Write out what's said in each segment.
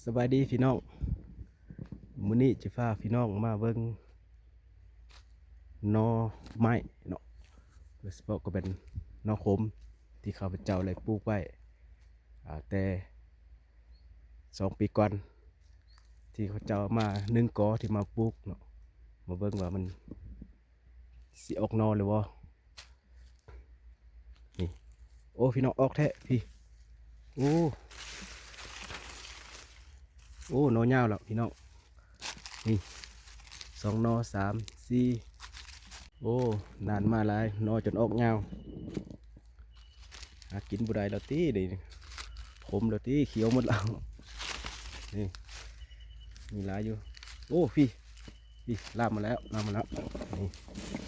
ສະບາຍດີພີ່ນ້ອງ, ມື້ນີ້ຈະພາພີ່ນ້ອງມາເບິ່ງໜໍ່ໄມ້ເນາະ, ໂດຍສະເພາະກໍເປັນໜໍ່ຂົມທີ່ຂ້າພະເຈົ້າໄດ້ປູກໄວ້ ອາ ແຕ່ສອງປີກ່ອນ ທີ່ເຂົາເຈົ້າມາໜຶ່ງກໍທີ່ມາປູກເນາະ, ມາເບິ່ງວ່າມັນ ຊິອອກໜໍ່ແລ້ວບໍ່? ນີ້ ໂອ້ ພີ່ນ້ອງ ອອກແທ້ ພີ້ ໂອ້ ໂອ້ ໜໍ່ຍາວແລ້ວພີ່ນ້ອງ. ນີ້ ສອງໜໍ່ ສາມ ສີ່ ໂອ້ ນານມາຫຼາຍ ໜໍ່ຈົນອອກຍາວ. ຫາກິນບໍ່ໄດ້ແລ້ວຕິ ນີ້ ຂົມແລ້ວຕິ ຂຽວໝົດແລ້ວ. ນີ້ ມີຫຼາຍຢູ່. ໂອ້ ພີ້ ພີ້ ລາມມາແລ້ວ ລາມມາແລ້ວ. ນີ້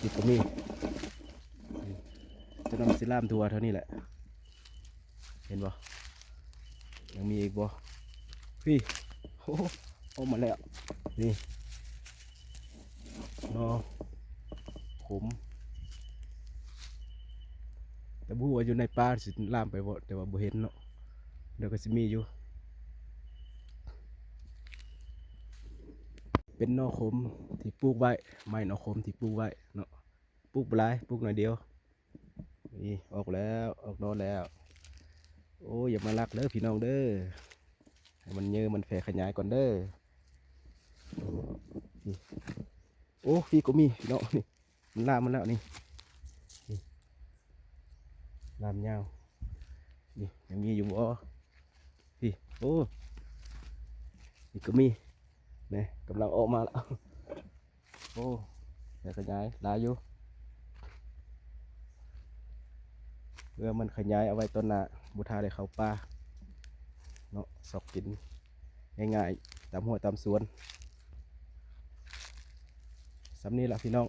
ພີ້ກໍມີ. ນີ້ ຕົວນັ້ນຊິລາມທົ່ວແຖວນີ້ແຫຼະ ເຫັນບໍ່? ຍັງມີອີກບໍ່? ພີ້ ໂອ້ ອອກມາແລ້ວ. ນີ້ ໜໍ່ຂົມ ແຕ່ບໍ່ຮູ້ວ່າຢູ່ໃນປ່າຊິລາມໄປບໍ່, ແຕ່ວ່າບໍ່ເຫັນເນາະ, ດຽວກໍຊິມີຢູ່. ເປັນໜໍ່ຂົມທີ່ປູກໄວ້, ໄມ້ໜໍ່ຂົມທີ່ປູກໄວ້ເນາະ, ປູກບໍ່ຫຼາຍ ປູກໜ້ອຍດຽວ. ນີ້ ອອກແລ້ວ ອອກໜໍ່ແລ້ວ. ໂອ້ ຢ່າມາລັກເດີພີ່ນ້ອງເດີ, ໃຫ້ມັນເຍີມັນແຜ່ຂະຫຍາຍກ່ອນເດີ. ນີ້ ໂອ້ ພີ້ກໍມີພີ່ນ້ອງ, ນີ້ ມັນລາມມາແລ້ວນີ້. ນີ້ ລາມຍາວ. ນີ້ ຍັງມີຢູ່ບໍ່? ພີ້ ໂອ້ ນີ້ກໍມີ ນີ້ ກຳລັງອອກມາແລ້ວ. ໂອ້ ແຜ່ຂະຫຍາຍຫຼາຍຢູ່, ເພື່ອມັນຂະຫຍາຍເອົາໄວ້ຕອນໜ້າ ບໍ່ຖ້າໄດ້ເຂົ້າປ່າເນາະ, ຊອກກິນງ່າຍໆ ຕາມຮົ້ວຕາມສວນ. ສ່ຳນີ້ລະພີ່ນ້ອງ,